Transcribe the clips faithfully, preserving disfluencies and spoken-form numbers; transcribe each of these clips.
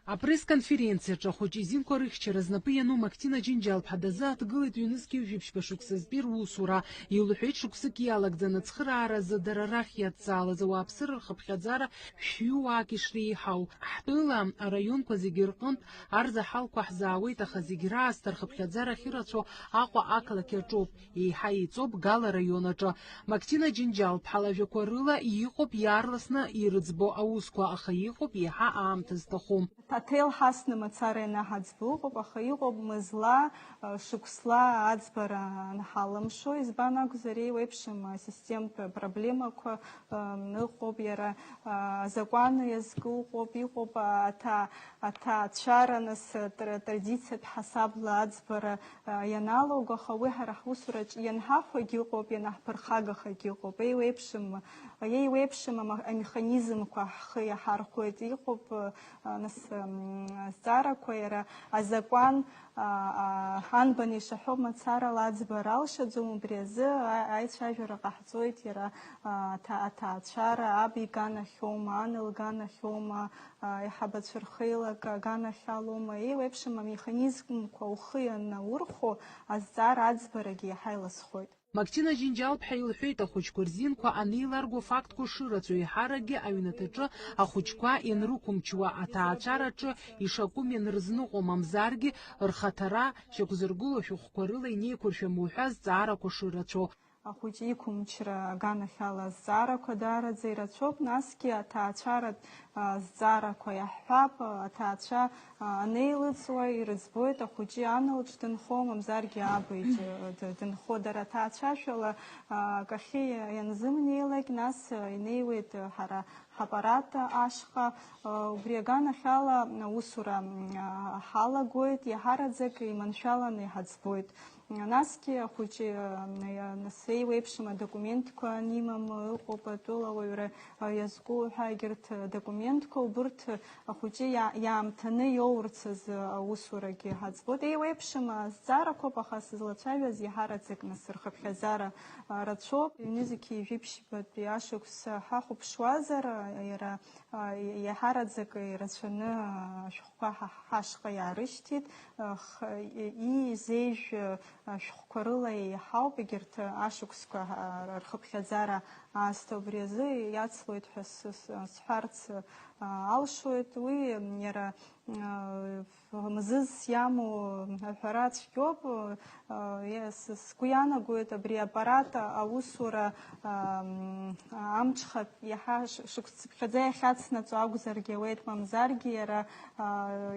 Апресс-конференциаҿы ахәыҷы изинқәа рыхьчара знапы иану Мактина Џьынџьал-ԥҳа дазааҭгылеит ҩнызқьи жәиԥшьба шықәсазтәи русура. Илҳәеит, шықәсык иалагӡаны ацхырааразы дара рахь иадҵаалаз ауааԥсыра рхыԥхьаӡара шәҩыуаак ишреиҳау. Ҳтәыла араионқәа зегьы рҟынтә арзаҳалқәа ҳзаауеит, аха зегь раасҭа рхыԥхьаӡара ахьырацәоу Аҟәа ақалақь аҿоуп. Еиҳа еиҵоуп Гала араион аҿы. Мактина Џьынџьал-ԥҳа лажәақәа рыла иҟоуп иаарласны ирыӡбо аусқәа, аха иҟоуп иаҳа аамҭа зҭаху. Аҭел ҳасны мацара ианаҳаӡбо ыҟоуп, аха иҟоуп мызла, шықәсла аӡбара анҳалымшо, избан акәзар, еиуеиԥшым асистемтә проблемақәа ыҟоуп, иара азакәан иазку ыҟоуп, иҟоуп аҭа-, аҭаацәара, нас, тр-, традициатә ҳасабла аӡбара ианалоуго, аха уи ҳара ҳусураҿ ианҳахәагь ыҟоуп, ианаҳԥырхагахагь ыҟоуп. Еиуеиԥшым, еиуеиԥшым ама-, амеханизмқәа ҳхы иаҳархәоит, иҟоуп, нас, азҵаарақәа, иара азакәан, анбан ишаҳәо мацарала аӡбара алшаӡом, убри азы аицәажәара ҟаҳҵоит, иара аҭа-, аҭаацәара, аб иганахьоума, ан лганахьоума, аиҳабацәа рхеилак аганахьалоума, еиуеиԥшым амеханизмқәа ухы ианаурхәо, азҵаара аӡбарагьы иаҳа иласхоит. Мактина Џьынџьал-ԥҳа илҳәеит, ахәыҷқәа рзинқәа анеиларго афактқәа шырацәоу, еиҳаракгьы аҩнаҭаҿы ахәыҷқәа ианрықәымчуа, аҭаацәараҿы ишакәым ианрызныҟәо, мамзаргьы рхаҭара шьақәзыргыло шәҟәқәа рыла инеиқәыршәам уҳәа азҵаарақәа шырацәоу. Ахәыҷы иқәымчра аганахьала азҵаарақәа даараӡа ирацәоуп, насгьы аҭаацәаратә азҵаарақәа иаҳҳәап, аҭаацәа анеилыҵуа ирыӡбоит, ахәыҷы ан лҿы дынхо, мамзаргьы аб иҿы дынхо, дара аҭаацәашәала акахьы ианзымнеилак, нас инеиуеит ҳара ҳаппарат ашҟа, убри аганахьала аусура ҳалагоит, иаҳараӡак иманшәаланы иҳаӡбоит. Насгьы ахәыҷы, нас, еиуеиԥшым адокументқәа анимам ыҟоуп, атәыла ауаҩра иазку ҳәа егьырҭ адокументқәа, убырҭ ахәыҷы иа-, иаамҭаны иоурц азы аусурагьы ҳаӡбоит. Еиуеиԥшым азҵаарақәоуп, аха сызлацәажәаз иаҳараӡак, нас, рхыԥхьаӡара рацәоуп. Ҩнызқьи жәиԥшьбатәи ашықәс ҳахәаԥшуазар, иара иаҳараӡак ирацәаны ашәҟәқәа ҳа-, ҳашҟа иаарышьҭит. Х-, иизеижә ашәҟәқәа рыла еиҳауп егьырҭ ашықәсқәа рхыԥхьаӡара аасҭа. Убри азы иацлоит ҳәа с-, с-, сҳәарц алшоит. Уи иара мзызс иамоу аҳәара цәгьоуп. Сгәы иаанагоит, абри аппарат аусура амҽхак иаҳа шықәсцыԥхьаӡа иахьацнаҵо акәзаргьы ауеит, мамзаргьы иара,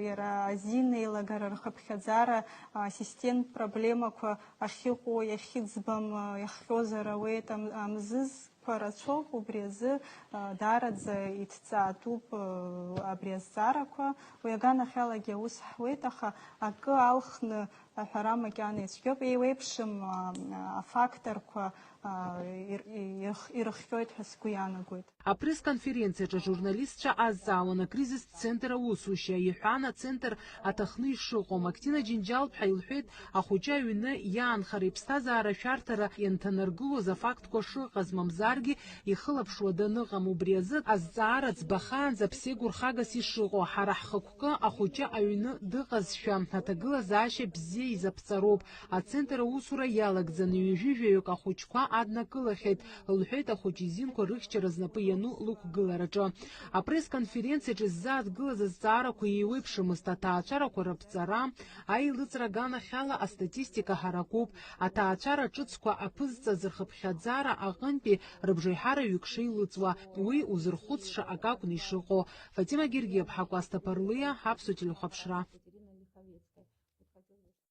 иара азин еилагара рхыԥхьаӡара асистемтә проблемақәа ахьыҟоу, иахьыӡбам иахҟьозар ауеит, амзыз қәа рацәоуп, убри азы даараӡа иҭҵаатәуп абри азҵаарақәа. Уи аганахьалагьы аус ҳуеит, аха акы алхны аҳәара макьана ицәгьоуп, еиуеиԥшым афакторқәа ирыхҟьоит ҳәа сгәы иаанагоит. Апресс-конференциаҿы ажурналистцәа азҵаауан акризистә центр аусушьа, иҳәан, ацентр аҭахны ишыҟоу. Мактина Џьынџьал-ԥҳа илҳәеит, ахәыҷы аҩны иаанхара, иԥсҭазаара ашәарҭара ианҭанаргылоз афактқәа шыҟаз, мамзаргьы ихылаԥшуа даныҟам, убри азы азҵаара ӡбахаанӡа ԥсеигәырхагас ишыҟоу. Ҳара ҳхықәкы ахәыҷы аҩны дыҟазшәа, аҭагылазаашьа бзиа изаԥҵароуп. Ацентр аусура иалагӡаны ҩажәи жәаҩык ахәыҷқәа аднакылахьеит, лҳәеит ахәыҷы изинқәа рыхьчара знапы иану лықәгылараҿы. Апресс-конференциаҿы иззааҭгылаз азҵаарақәа еиуеиԥшымызт, аҭаацәарақәа рыԥҵара, аилыҵра аганахьала астатистика ҳаракуп, аҭаацәара ҿыцқәа аԥызҵаз рхыԥхьаӡара аҟынтәи рыбжеиҳараҩык шеилыҵуа, уи узырхәыцша акы акәны ишыҟоу. Фатима Гергиаԥҳа, Кәасҭа Ԥарлиа, Аԥсуа телехәаԥшра.